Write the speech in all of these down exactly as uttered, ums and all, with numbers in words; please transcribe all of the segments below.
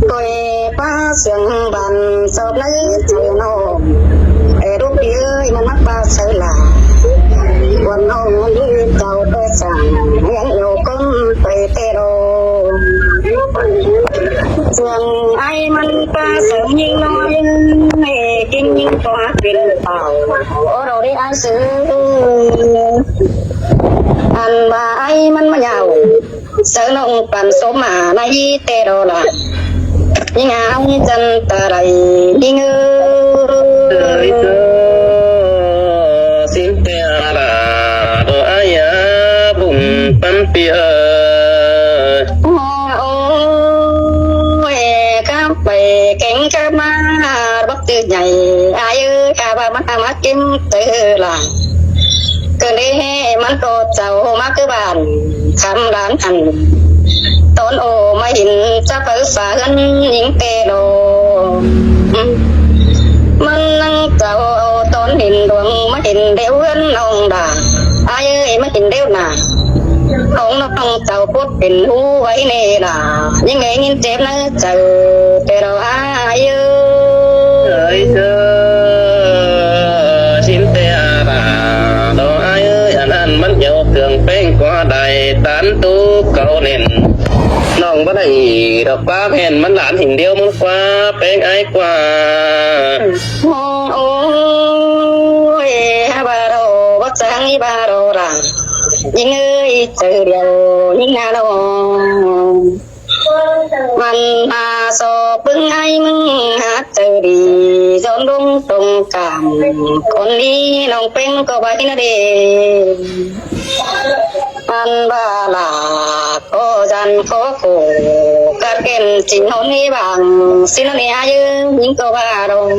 Tôi pá sương bản sọp nây chảy nô. Ê đúc đi ơi, mong mắc ba sơ là. Quần ông đi chào tôi sẵn, hẹn yêu con tôi tê đô. Sương ai mắn pá sương nhìn nói, ê kinh nhìn có quyền bảo. Ô đồ đi ai sương. Ăn ba ai mắn mà nhau. Sơ nông păn số mà na yi tê đô la. Nhing a ong chân ta đài nhing ơ. Ơi tơ, xin tê a la, đô ai a bùng păn pi ơi. Ôi, cắp bày kéng cắp ma, bắc tư nhảy, ai ơi, cắp ba mắt, mắt kim tư la. Kơ đê mắn tô chảu mắc cứ bàn khăm đán hẳn. Tốn ô mà hình chắc phớ phá hươn nhính tê lô. Mắn năng chảu tốn hình đuông mà hình đéo hươn nông đà. Ai ơi mà hình đéo nà. Ông nông chảu phút hình hú vấy nê đà. Nhưng nghe nhìn chếp nơ chảu tê lô ai ơi. Ơi thơ, xin tê a đà, đô ai ơi, ăn ăn mắn nhiều tường pêng qua đài tán tu cầu nền. Nông bắt đài đọc qua hèn mắn lán hình điêu mắn qua pêng ai qua. Ôi, ha ba đô, bắc sáng y ba đô đà. Nhưng ơi, chữ điêu, nhưng na đô. Văn ba so bưng ai mưng hát chữ đi, dọn đông tông cảm. Con đi nông pêng có bái nó đi. Văn ba là có gian có khổ, cắt kén chính hôn đi bằng, xin nó đi ai ư, những có ba đồng.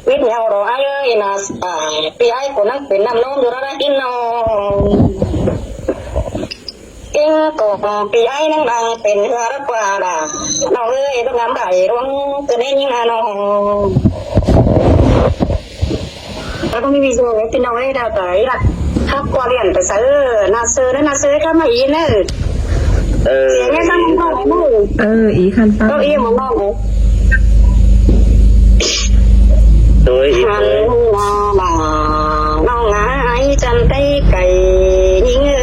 Biết nhau đó ai ơi là, à, vì ai của nó Việt Nam nó, nó đã tin nó. Kinh khủng pi ai năng đang pên hưa đắc qua đà. Nông ơi, đúc ngắm đài ruông, cứ nên những hà nông. Nó không đi video với tin nông ấy đào tới là khắp qua điện phải sớ, na sớ, na sớ khắp mà ý nữa. Ơ. Tiếng nghe xong không ngon lắm. Ơ, ý khăn pao. Có ý mà ngon. Tôi ý tôi. Khăn ngon mà, ngon ngái chân tay cày nhính ơ.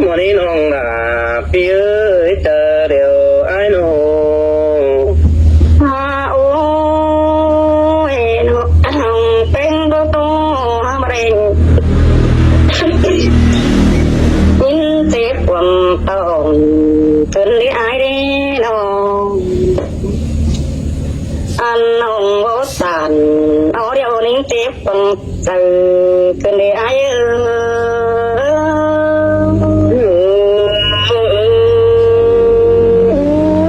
Mò đi nông là pi ơi, tơ đều ai nô. Ha ôi, nông pêng đô tô, ha mà đen. Nhìn tết quảng tông, cơn đi ai đi nông. Ăn nông vô sản, ó điêu nính tết quảng Chư cơn đê ai ơ.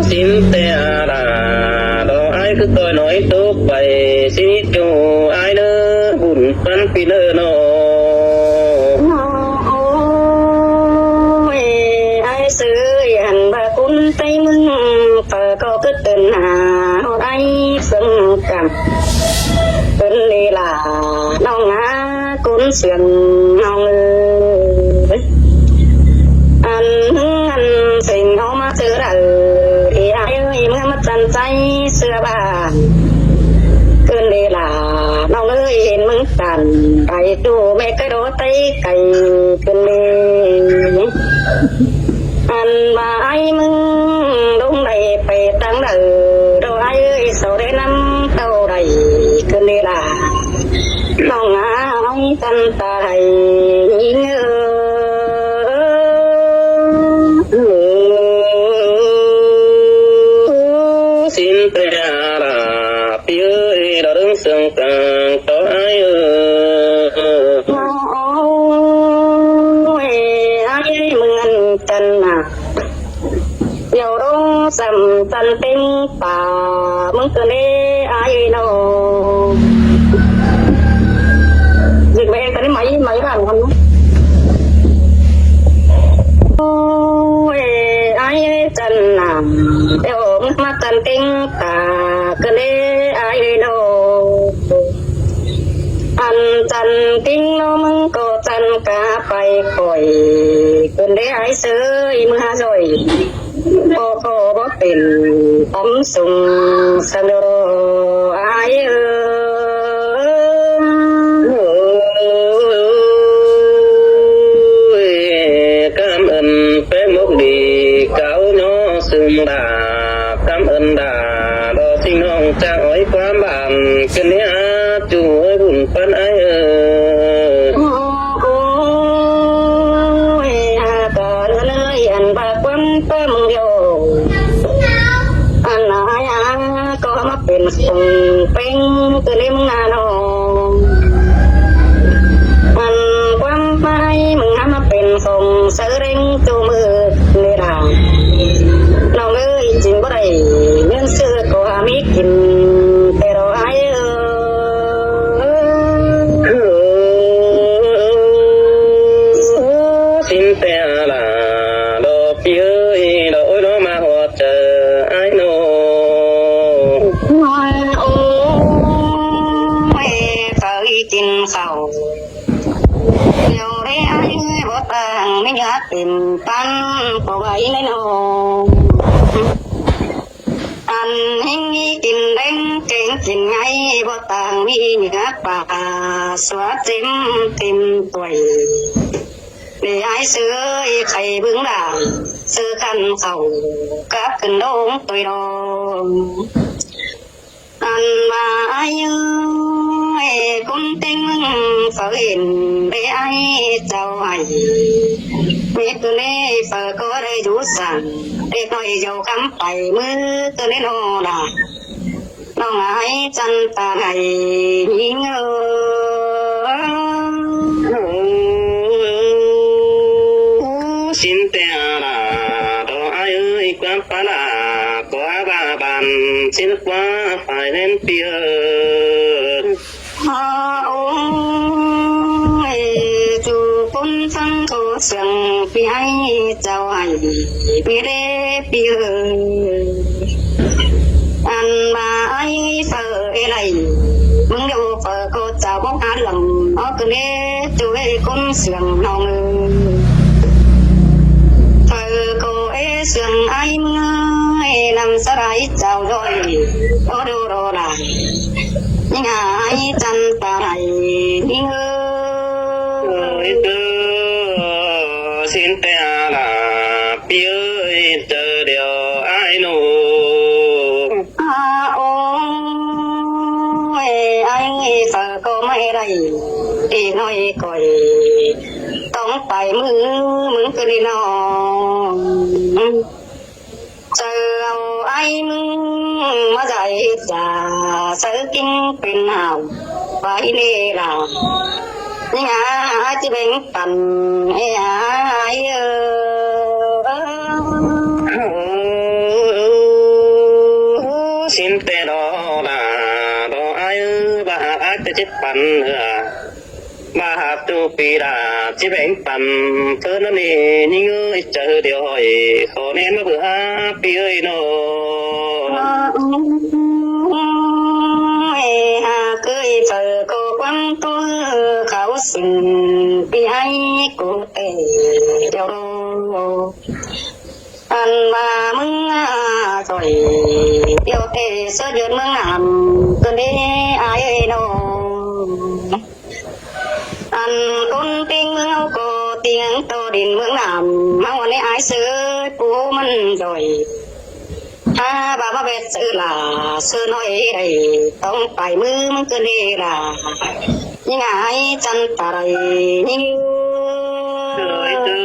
Xin tê a đà, đo ai cứ tôi nói tốt vậy, xin chú ai nơ, bùn pắn pi nơ nô. Ôi, ai sư hẳn bà cún tay mưng, bà có cứ tên hà, hốt ai sưng cảm. Cơn đê là nông á cốn sương nông ơi. Ăn ăn sing hô mà tư đà thì ai ơi mưa mất chân cháy xưa bà. Cơn đê là nông ơi hên mưng tàn bài tu mẹ cái đó tay cày cơn đê. Ăn mà ai mưng đúng đầy phải tăng đà. Đồ ai ơi sau đê năm tàu đầy cơn đê là. Nông á ai chân ta hay nghi ngờ. Xin tê a ra, pi ơi, đó đứng sương tàng, đó ai ơi. Ôi, ai mươn chân mà. Dầu đô sầm chân tinh pà, mưng cơn đê ai nô. Dịch bệnh cái máy, máy vào hẳn. Ôi, ai chân nà, dầu mà chân tinh pà, cơn đê ai nô. Ăn chân tinh ꞌNo ꞌmứng ꞌcọ chăn cá pay khỏi, ꞌcứn đé ải ꞌsớ ꞌmưa ꞌhá ꞌdội. ꞌCọ ꞌcọ báu pên tắm sung săn đô ải ơi. Ôi, cảm ơn pé mốc đi cáo nhó sưng đà, cảm ơn đà, đo sinh hồng trang ói quán bản, cơn hé chu ơi bùn pán ái ơi. Ôi, à, cả đứa nơi ăn ba quán pé mừng điều. Ăn ai ăn có mà pên sung pên cơn đêm ngà nông. Ăn quán mai mừng ăn mà pên sung sớ rêng chu mưa nê đà. Nông ơi, chính báu đảy, miễn sư có hàm ý kín, tê đó ai ơi. Xin tê là đó pi ơi, đó ôi đó mà hoa chơ ai nô. Ôi, ôi, ôi, phải kín khẩu. Điều đấy ai bó tàng, mình hát tìm tăn, có vậy nên nô. Ăn hính nghi kín đen, kéng kín ngay, bó tàng, mi nhớ bà, xóa chém, tìm tuổi. Để ai xưa, khay bướng đà, xưa khăn khẩu, các cơn đông tuổi đông. Ăn ba ai ơi, ê, cũng tính mừng phở in, bê ai chào ai. Mẹ tôi nê phở có đầy đủ sẵn, để nói dầu cắm phải mưa tôi nê nô đà. Nó ngại chăn ta ngày nghi ngờ. Xin tê là đó ai ơi, quán phá là có ba bàn, xin qua phải đến pi ơi. Ôi, chu côn trăng thô sương pi ai chào ai, pi đê pi ơi. Ăn ba ai phở ê lầy, mưng điêu phở cô chào bốc há đường, ó cơn ê chu ê côn sương nòng ơi. Phở cô ê sương ai mưa, ê nằm sa rai chào rồi, ó đô đô đà. Ngại chăn ta đảy, ôi, ôi, ôi, xin tê là pi ơi, chơ điều ai nô. À, ôi, ai phải có mày đảy, để nói coi, tông phải mưa, mưa cứ đi nó. Chơ au ai mưng mà dạy ta, sớ kinh pên hào, phải nê là. Nhà ai chỉ bánh tần, ê ai ơ. Xin tê đó là, đó ai ơ, bà ai tê chết pắn ơ. Mà hạp tu pi đà, chỉ bánh tần, thơ nó nê, những ơi, chơ điều hỏi, khó nên mà bữa há, pi ơi nô. Ê, à, cưới phở cô quăng tôi khảo sinh, pi ai cô tê, điều đô. Ăn ba mưng, à, rồi, điều tê, sớ duyên mưng nằm, cơn đê, ai ơi nô. Ăn côn tiếng mưng áo cô tiếng tô đin mưng nằm, máu nê ai sớ, pú mưng rồi. À, bà bà bẹt sớ là, sớ nói đây, tông phải mưng mưng cơn đê là. Ngại chăn ta đảy, ôi, ôi,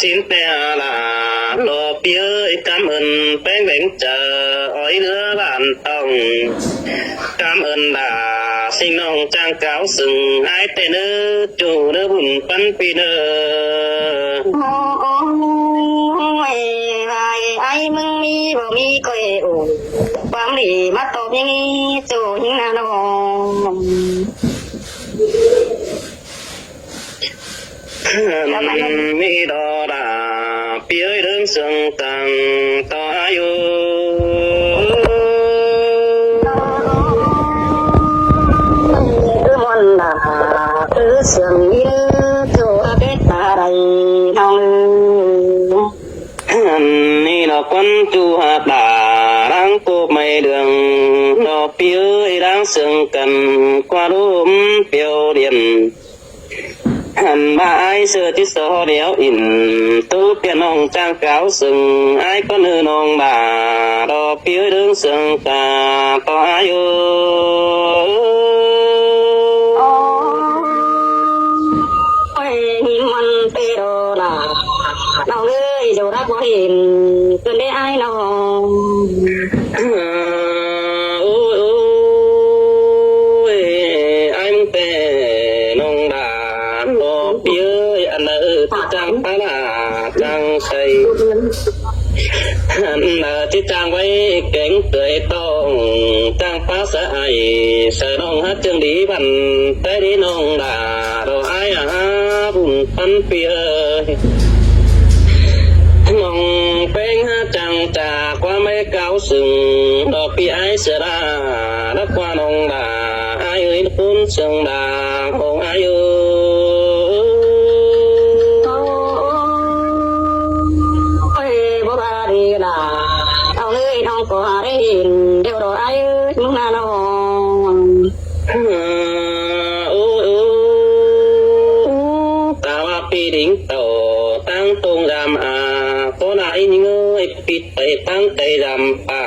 xin tê là, lo pi ơi, cảm ơn pén bánh chơ, ói đứa bạn tòng. Cảm ơn đà, xin nông trang cáo sừng, ai tê nơ, chủ nơ bùn pắn pi nơ. Ôi, ai, ai mưng mi, bố mi coi ổ, quang đi, mắt tôm những, chủ những nà nông. Mi đó đà, pi ơi đương sương tăng to ayu. Ư mon đà, ꞌSướng ꞌnị ꞌnớ ꞌchọ ꞌa pét ta đảy ꞌnọng ới. ꞌNị ꞌnọ ꞌquám ꞌchu hák đả ꞌláng cốp ꞌmạy đường, ꞌnọ ꞌpi ới, ꞌláng ꞌsướng căn ꞌquá ꞌlốm piêu điện. Hẳn ꞌva ải ꞌsớ ꞌchí so đéo in, ꞌtố piên ꞌnọng ꞌchang cáo ꞌsướng ải ꞌcọ ꞌnớ ꞌnọng đả, ꞌnọ ꞌpi ới, ꞌláng ꞌsướng ta ꞌtọ ải ới. Ôi, ꞌnhím ꞌmắn ꞌtẹ ꞌló đả ꞌnọng ới, dú đắc báu hên ꞌcứn đé ải ꞌnọng. Ôi, ôi, ải ꞌmắn ꞌtẹ ꞌnọng đả, ꞌnọ ꞌpi ới, ăn đaư ꞌchí ꞌchang pá đả ꞌchang say. Ăn đaư ꞌchí ꞌchang ꞌvạy kéng tưới ꞌtong, ꞌchang pá sa ai, sa ꞌnọng hák ꞌchương đi băn, té đi ꞌnọng đả, ꞌnọ ải ꞌa, bun ꞌpắn ꞌpi ới. ꞌNọng ꞌpéng hák ꞌchang chả ꞌquám ꞌmạy cáo ꞌsướng, ꞌnọ ꞌpi ải ꞌsớ đả, đắc ꞌquá ꞌnọng đả, ải ới, ꞌcốn ꞌsướng đả, ꞌnọng ải ới. Ôi, báu ꞌva đi đả ꞌnọng ới, ꞌnọng ꞌcọ ꞌhụ đảy hên, điêu ꞌnọ ải ới, ꞌmứng ꞌna ꞌnọng. Ôi, ôi, ta ꞌva ꞌpi đính tảu ꞌtáng ꞌtông dăm a, ꞌcọ lai ꞌnhính ới, ꞌpi ꞌtay ꞌtáng ꞌtay dăm pả.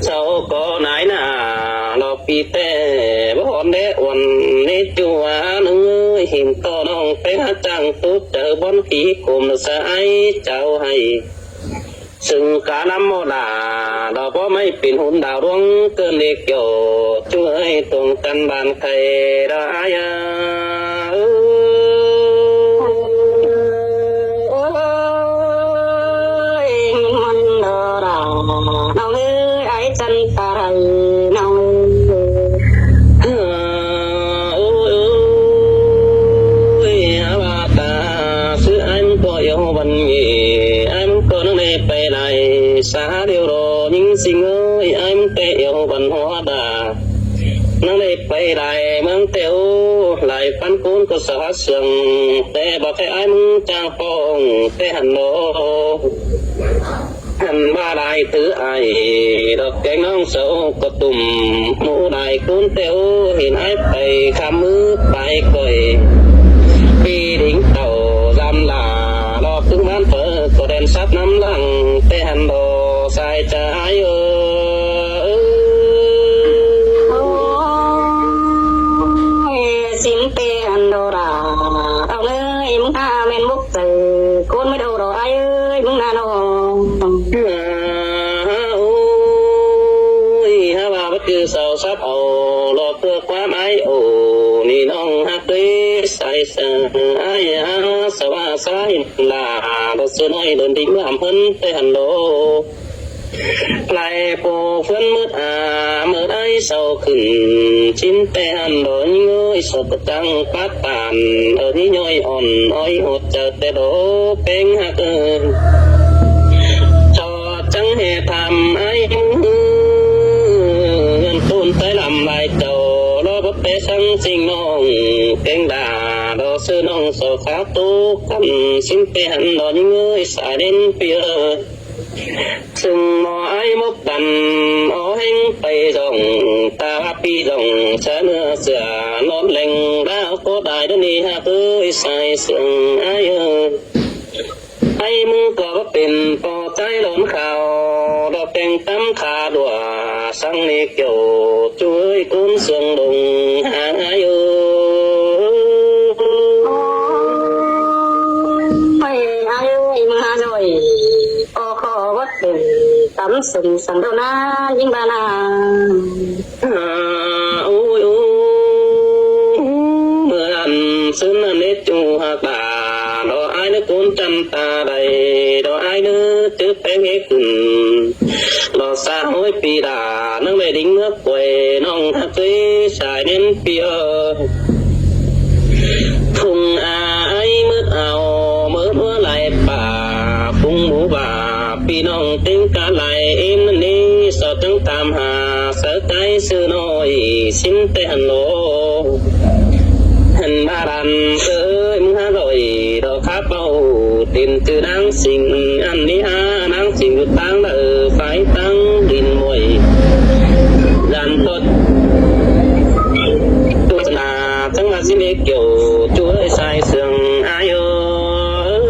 Sau ꞌcọ nải nả, ꞌnọ ꞌpi ꞌtẹ báu hón đé uôn, ꞌnị ꞌchu hák ꞌnưng ới, hên ꞌtọ ꞌnọng ꞌpéng hák ꞌchang tút chaư bón kí cốm ꞌnọ sa ải chảu ꞌhạy. ꞌSướng cá ꞌnắm ꞌmo đả, ꞌnọ báu ꞌmạy pên hún đảo ꞌluống ꞌcợn đé kiẻo, ꞌchu ới, tuông căn bản khay đa ải a. Ôi, ꞌmắn ꞌnọ đả ꞌnọng ới, ải chăn ta đảy ꞌnọng ới. Ôi, ôi, ꞌa ꞌva ta ꞌsứ ải ꞌmắn ꞌcọ iêu băn ꞌnị, ải ꞌmắn ꞌcọ ꞌnăng đảy pay lai sa điêu ꞌnọ, ꞌnhính ꞌsính ới, ải ꞌmắn ꞌtẹ iêu băn ꞌhọt đả. ꞌNăng đảy pay lai ꞌmướng ꞌtẹ ꞌu, lai ꞌpắn ꞌcốn ꞌcọ sa hák ꞌsướng, ꞌtẹ báu khay ải ꞌmướng ꞌchang ꞌpọng, ꞌtẹ hẳn ꞌnọ. Hẳn ꞌva lai thứ ai, đỏ kéng ꞌnọng sau ꞌcọ tủm, ꞌmú lai ꞌcốn ꞌtẹ ꞌu, hên ải pay khăm ꞌmứ pay ꞌcọi. ꞌPi đính tảu dăm lả, đỏ ꞌcứng ꞌmán phaư ꞌcọ đen sắp ꞌnắm lăng, ꞌtẹ hẳn đỏ sai chaư ải ới. Ôi, ꞌsính ꞌtẹ hẳn đỏ đả ꞌnọng ới, ꞌmứng ꞌna ꞌmen mốc chaư ꞌcốn ꞌmá đô đỏ ải ới, ꞌmứng ꞌna ꞌnọng. Ôi, hák ꞌva báu cứ sau sắp au, ꞌlọ ꞌpưa ꞌquám ải ô, ꞌnị ꞌnọng hák ới sai sa ải a, sa ꞌva sa hên lả, ꞌlọ ꞌsứ ꞌnọi đón đính ꞌmá hẳn ꞌhướn ꞌtẹ hẳn đỏ. Lai pô ꞌphướn mớt a, mớt ải sau khửn, ꞌsính ꞌtẹ hẳn đỏ ꞌnhính ới, sau ꞌcọ chắng pát tản, ꞌnị ꞌnhọi ỏn ói ꞌhọt chaư ꞌtẹ đỏ ꞌpéng hák ới. Sau chắng ꞌhẹ tham ải ꞌmứng ꞌhướn ꞌtôn ꞌTáy Lăm lai chảu, ꞌlọ báu té sắng ꞌsính ꞌnọng, kéng đả đỏ ꞌsứ ꞌnọng sau khá ꞌtố căn, ꞌsính ꞌtẹ hẳn đỏ ꞌnhính ới, sai đen ꞌpi ới. ꞌSướng ꞌmo ải mốc căn, ó ꞌhéng pay dỏng, ta ꞌva ꞌpi dỏng, sa ꞌnưa sửa, ꞌnón leng, đao ꞌcọ đai đá ꞌnị hák ới, sai ꞌsướng ải ới. Ải ꞌmứng ꞌcọ báu pên ꞌpo ꞌchái lón khao, đỏ kéng tắm khả đuổi, săng ꞌnị kiẻo, ꞌchu ới, ꞌcốn ꞌsướng đông, hák ải ới. Ôi, ải ới, ꞌmứng hák ꞌnọi. Ơ, ꞌcọ báu pên tắm sưng săng đô ꞌna, ꞌnhính ꞌva ꞌna. Ôi, ôi, ꞌmưa ăn ꞌsứn ăn ết ꞌchu hák đả, đỏ ải ꞌnớ ꞌcốn chăn ta đảy, đỏ ải ꞌnớ chứ pé ꞌhế khửn. Đỏ sa ꞌhối ꞌpi đả, ꞌnăng đảy đính ꞌmứa quay, ꞌnọng hák ới sai ꞌnén ꞌpi ơi. Phung a ải mớt au, mớt ꞌmứa lai pả, phung bú bả, ꞌpi ꞌnọng ꞌtếng cá lai ꞌếm ꞌnặn ꞌnị, sau chắng tham ha, sáư ꞌchái ꞌsứ ꞌnọi, ꞌsính ꞌtẹ hẳn ꞌlô. Đàn ơi, ꞌmứng hák ꞌlọi đỏ khắp báu, tìm từ ꞌnáng sing ăn ní há ꞌnáng sing ꞌtáng đaư phái ꞌtáng đin muội. Đàn ꞌtọt ꞌtụ chả ꞌtáng ꞌmá ꞌsịn ꞌlế kiẻo ꞌchu ơi sai sương ai ơi.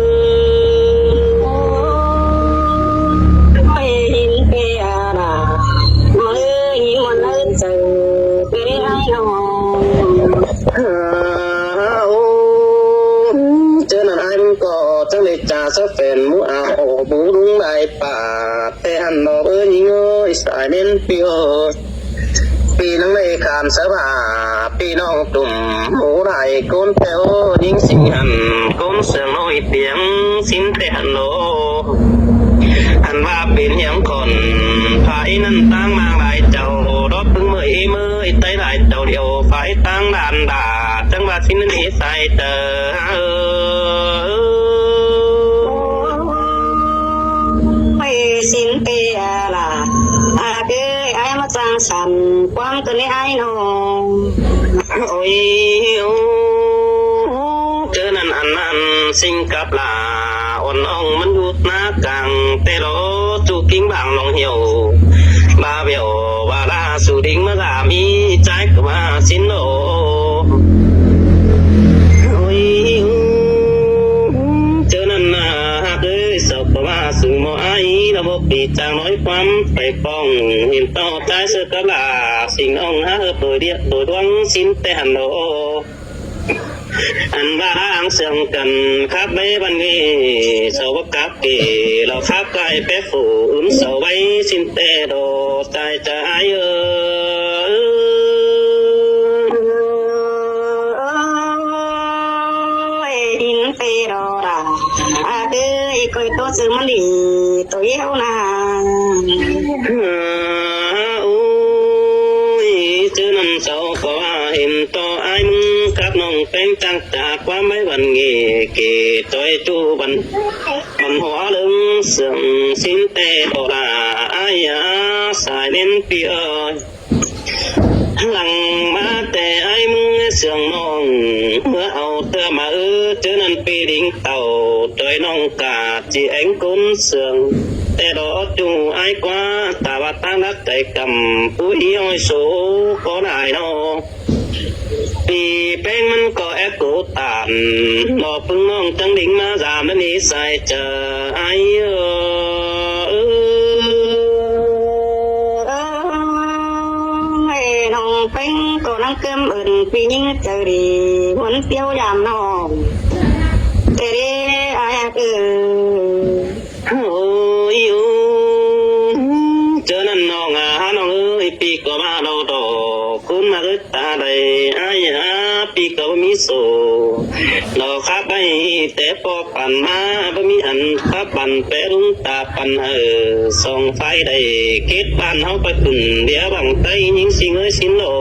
Ơi, hin pê a đà, ơi, hin muôn ơi, chầu, pê ai nong. Ô, ꞌchớ ꞌnặn ai ꞌmứng ꞌcọ ꞌchắng lê cha sớ phén mú ao bú đúng lai pả, té hẳn nó ơi nhính ơi, sai nên pi ơi. Pi ꞌnăng lê khan sớ ꞌva, pi ꞌnọng tủm mú lai ꞌcốn téo nhính sing hẳn, ꞌcốn sương ꞌnọi piếng, ꞌsịn té hẳn nó. Hẳn ꞌva pên hiếng khỏn, phái ꞌnặn ꞌtáng ꞌmáng lai chảu, đót ꞌpứng ꞌmơi ꞌmơi, ꞌtáy lai chảu điêu, phái ꞌtáng đàn đà, ꞌchắng ꞌva ꞌsịn ꞌnặn ế sai tơ. Ơi, ꞌsịn té a đà, a ơi, ai ꞌmá ꞌchang săn, ꞌquám ꞌcọ ní ai nong. Ôi, ô, ꞌchớ ꞌnặn ăn ꞌnặn sing cắp lả, ôn ong ꞌmắn ꞌhụt ná cang, té lo ꞌchu king bang lòng hiẻo. Ba bẻo, ba la su đing ꞌmá gả mi, ꞌchái ꞌcọ ꞌva ꞌsịn lỏ. Ôi, ô, ꞌchớ ꞌnặn a, hák ơi, sau ꞌcọ ꞌva su ꞌmo ai, lo bốc đi chang nói ꞌquám, pay pong, hin ꞌto ꞌchái sớ cắp lả, sing ong hák ơi, ꞌtoi điếc, ꞌtoi ꞌluống, ꞌsịn té hẳn lỏ. Ăn ꞌva áng sương căn khắp báu băn ꞌnị, sau báu khắp kể, lo khắp cai pép phủ, ứn sau báu ꞌsịn té đỏ, chai chai ơi. Ơi, hin pê đỏ đà, a ơi, ꞌcoi ꞌtố sư ꞌmắn đi, ꞌtoi hiếu na. Ôi, ꞌchớ ꞌnặn sau ꞌcọ ꞌva hin ꞌto ai ꞌmứng cắp ꞌnọng ꞌpéng ꞌchăng chả ꞌquám báu băn ꞌnị kể ꞌtoi ꞌchu băn, băn hua ꞌlớng sương ꞌsịn té đỏ đà ai a, sai nên pi ơi. Lăng ꞌmá té ai ꞌmứng sương ꞌnọng, ꞌmưa au ꞌtưa ꞌmá ư, ꞌchớ ꞌnặn pi đing tảu, ꞌtoi ꞌnọng cả ꞌchí ꞌéng ꞌcốn sương, té đỏ ꞌchu ai ꞌquá, ta ꞌva ꞌtáng đắc chảy căm, pú ꞌi ôi số có đài đó. Pi ꞌpéng ꞌmắn ꞌcọ é ꞌcọ tản, lo ꞌpứng ꞌnọng ꞌchắng đing ꞌmá dam ꞌnặn ế sai chả ai ơi. Ơi, ꞌnọng ꞌpéng ꞌcọ ꞌnăng cơm ơn pi nhính chảu đi, ꞌmuôn piếu dam ꞌnọng. Té đế ai ơi. Ôi, ôi, ꞌchớ ꞌnặn ꞌnọng a, ꞌnọng ơi, pi ꞌcọ ꞌva lo đỏ, ꞌcốn ꞌmá ứt ta đảy, ai a, pi ꞌcọ ꞌmí sổ. Lo khắp báu té ꞌpo păn ꞌmá, báu ꞌmí ăn khắp păn pé ꞌlung ta păn hảư, song phái đảy, kết bạn ꞌháu pay khửn, đĩa bằng tay, nhính sing ơi ꞌsịn lỏ.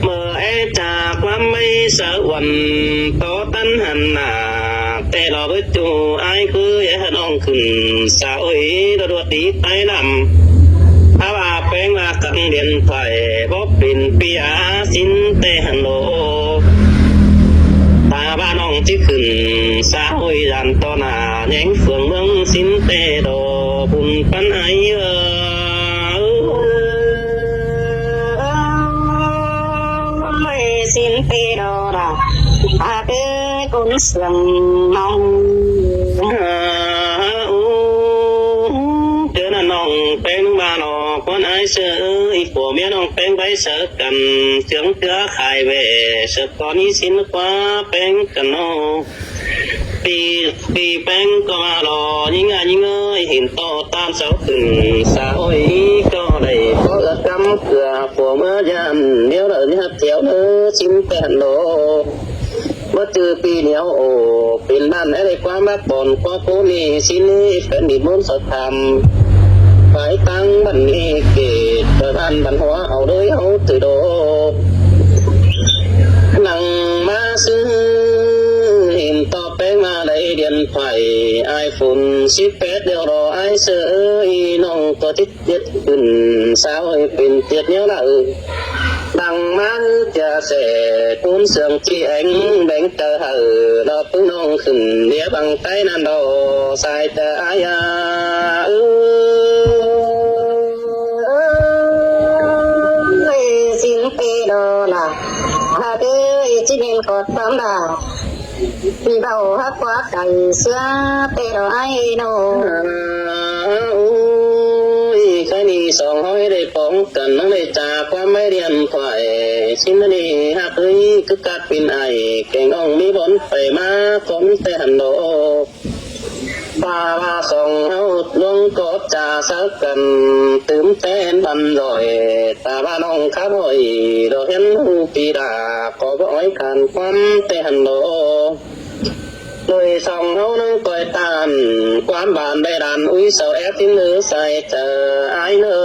ꞌMưa é chả ꞌquám báu sa uôn, tó tắn hẳn nả, té lo báu ꞌchu ai ꞌcứ é hẳn ong khửn, sa ôi, đọt đuột đi tái lăm. Hák ꞌva ꞌpéng ꞌva căng điện thoại, bók pên pi a ꞌsịn té hẳn lỏ. Ta ꞌva ꞌnọng ꞌchí khửn, sa ôi dàn ꞌto nả, nhéng phường ꞌmướng ꞌsịn té đỏ, bun păn ai ơ. Ơi, ꞌsịn té đỏ đà, a ơi, ꞌcốn sương ꞌnọng. A, ô, ꞌchớ ꞌnặn ꞌnọng ꞌpéng ꞌva lo, ꞌquám ai sớ, ꞌi phủ ꞌmía ꞌnọng ꞌpéng báu sớ căn, chướng chứa khai ꞌvẹ, sớ ꞌcọ ꞌnị ꞌsịn ꞌquá ꞌpéng căn ꞌnọ. Pi, pi ꞌpéng ꞌcọ ꞌva lo, nhính a nhính ơi, hin ꞌto ꞌtan sau khửn, sa ôi, ꞌcọ đảy, ꞌpó ư cắm ꞌcưa, phủ ꞌmứa dam, điêu đảy ꞌnị hák thiẻo ꞌnớ, ꞌsịn pẹn lỏ. ꞌMá ꞌchư pi ꞌnéo ổ, pên ꞌnặn é đảy ꞌquám báp bón, ꞌquá ꞌcốn ꞌnị, ꞌsịn ꞌnị, pên đi ꞌmôn sa tham. Phái ꞌtáng băn ꞌnị kể, ꞌtoi văn văn hóa au đới au từ đó. Lăng ꞌmá ꞌsứ, hin ꞌto ꞌpéng ꞌmá đảy điện thoại, iPhone síp pét điêu đó, ai sớ ơi, ꞌnọng ꞌcọ chít tiết khửn, sa ôi pên tiết ꞌnéo đảy. Lăng ꞌmá ꞌhứ ꞌchạ sẻ ꞌcốn sương ꞌchí ꞌéng béng chaư hảư, lo ꞌpứng ꞌnọng khửn ꞌliế băng ꞌTáy ꞌnặn lo sai chaư ái a. Ơi, ꞌsịn ꞌtẹ lo lả, ha ꞌtẹ ꞌchí ꞌmen ꞌcọ tắm lả. ꞌPi ꞌvạu hák ꞌquá cay ꞌsứa ꞌtẹ lo ái ꞌnọ. Ôi, ꞌkhái ꞌnị song ꞌháu đảy póng căn ꞌnăng đảy ꞌchạ ꞌquám ꞌmạy điện thoại. ꞌSịn ꞌnị hák ꞌới cứ cát pên ải, keng ỏng ꞌmí bón pay ꞌmá cón ꞌtẹ hẳn lo. ꞌVa ꞌva song ꞌháu ꞌluống ꞌcọ ꞌchạ sáư căn tứm ꞌtẹ hên băn ꞌdội, ta ꞌva ꞌnọng khắp hỏi lo hên ꞌhụ ꞌpi đa ꞌcọ báu ói căn ꞌquám ꞌtẹ hẳn lo. ꞌLới song ꞌháu ꞌnăng ꞌcoi ꞌtan ꞌquám bản đảy đan ꞌúi sau ép ꞌsịn ꞌnớ sai chaư ái ꞌnớ.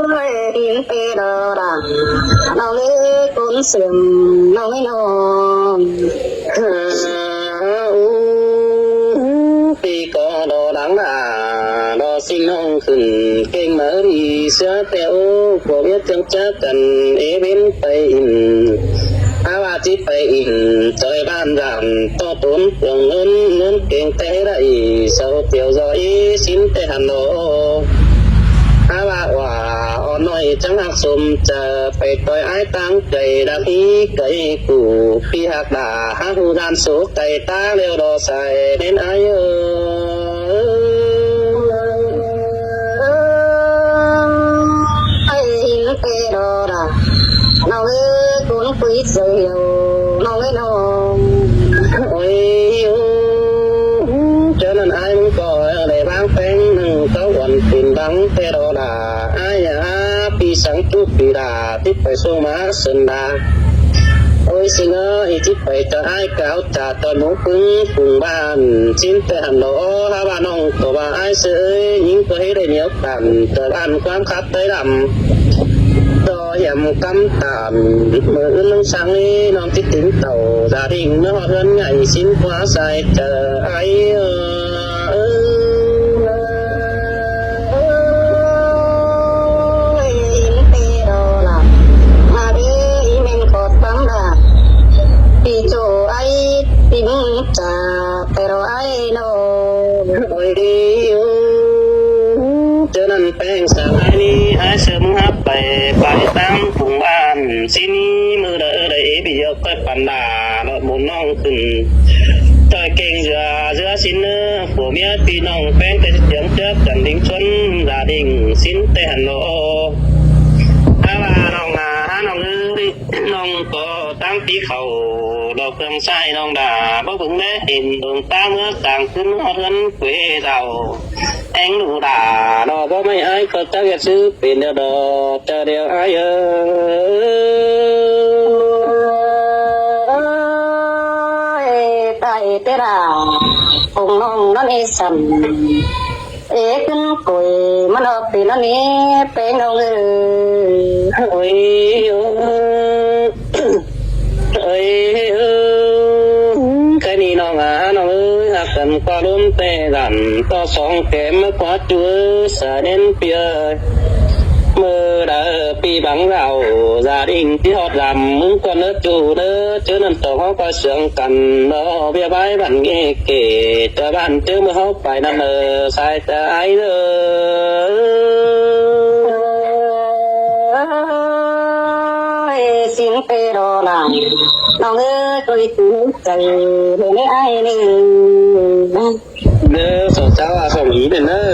Ơi, ꞌsịn ꞌtẹ lo lả, ꞌnọng ới, ꞌcốn sương ꞌnọng ới ꞌnọng. Ú, ꞌpi ꞌcọ lo lắng lả, lo ꞌsịn ꞌnọng khửn keng máư đi ꞌsứa ꞌtẹ ꞌố, ꞌcọ ꞌviạk ꞌchương chá căn ế bến pay ỉn. Hák ꞌva ꞌchí pay ỉn ꞌchoi bản dản ꞌtọ tốn pương ꞌngớn, ꞌngớn keng ꞌtẹ đảy sau tiểu do ꞌi ꞌsịn ꞌtẹ hẳn lo. Hák ꞌva ꞌva ón ꞌnọi chắng ꞌhặc sôm chaư pay ꞌtoi ái ꞌtáng cay đắc ꞌhí cay củ ꞌpi ꞌhặc đa hák ꞌhụ dan số cay ꞌtáng ꞌlẹo lo sai hên ái ơ. Ơi, ꞌsịn ꞌtẹ lo lả, ꞌnọng ới, ꞌcốn ꞌquí chaư hảư ꞌnọng ới ꞌnọng. Ôi, ú, ꞌchớ ꞌnặn ái ꞌmứng ꞌcọ đảy ꞌváng ꞌpéng ꞌnưng cáu uôn pên băng ꞌtẹ lo lả. Ái a, ꞌpi sắng ꞌchụ ꞌpi đa tít pay sung ꞌmá sưn đa. Ôi, ꞌsịn ơ, ꞌchí pay chaư ái cáo ꞌchạ ꞌtoi mú ꞌpứng phung bản ꞌsịn ꞌtẹ hẳn lo. Hák ꞌva ꞌnọng ꞌcọ ꞌva ái ꞌsớ ꞌnhính ꞌcọ ꞌhế đảy ꞌnéo căn ꞌtoi bản ꞌquám khắp ꞌTáy Đăm. ꞌTo hiêm ꞌcắm tản ꞌmự ứn ꞌlống sáng ꞌnị ꞌnọng ꞌchí tứn tảu gia đình ꞌmá ꞌhọt ꞌhướn ꞌngai ꞌsịn ꞌquá sai chaư ái ơ. Ơi, ꞌsịn ꞌtẹ lo lả, ha ꞌtẹ ꞌmen ꞌcọ tắm lả. ꞌPi ꞌchụ ái, ꞌpi ꞌmứng ꞌchạ ꞌtẹ lo ái ꞌnọ. Ôi, ꞌchớ ꞌnặn ꞌpéng sáo ái ꞌnị, ái ꞌsớ ꞌmứng hák pay, pay ꞌtáng phung bản ꞌsịn ꞌnị, ꞌmự đaư đảy ꞌpi ꞌdệt ꞌcoi păn đa, lo bun ꞌnọng khửn ꞌchoi keng dưa, dưa ꞌsịn ꞌnớ, phủ ꞌmía ꞌpi ꞌnọng ꞌpéng ꞌtẹ ꞌchí ꞌchướng chớp căn đính ꞌsuôn gia đình ꞌsịn ꞌtẹ hẳn lo. Hák ꞌva ꞌnọng a, hák ꞌnọng ới, ꞌnọng ꞌcọ ꞌtáng ꞌpi khảu, lo khương sai ꞌnọng đa báu bứng đé hên ꞌlống ꞌtáng ꞌmứa tang ꞌcứn ꞌhọt ꞌhướn quê dao. Éng ꞌlụk đa lo báu ꞌmạy ái ꞌcọ chắc ꞌdệt ꞌsứ pên đeo đo, chaư đeo ái ơ. Ơi, tai ꞌtẹ đa, phung ꞌnọng ꞌnặn ê sẳn. Ê ꞌcứn côi ꞌmắn ꞌhọt pên ꞌnặn ê, ꞌpéng ꞌnọng ới. Ôi, ôi. Ơi, ơ, ꞌkhái ꞌnị ꞌnọng a, ꞌnọng ới, hák căn ꞌquá ꞌlốm ꞌtẹ dản ꞌtọ song kém ꞌmá ꞌquá ꞌchu ới, sai đen ꞌpi ơi. ꞌMự đaư ꞌpi băng dao, gia đình ꞌchí ꞌhọt dăm ꞌmứng ꞌquám ꞌnớ ꞌchu ꞌnớ, ꞌchớ ꞌnặn ꞌtọ ꞌháu ꞌcoi sương căn lo ꞌviạk bái bản ꞌnghê kể, ꞌchoi bản ꞌchớ ꞌmự ꞌháu pay ꞌnặn ơ, sai chaư ái ơ. Ơi, ꞌsịn ꞌtẹ lo lả, ꞌnọng ới, ꞌcoi tứn chaư hên ái ꞌnị. Đơ, song cháo a song ꞌí pên ꞌnớ,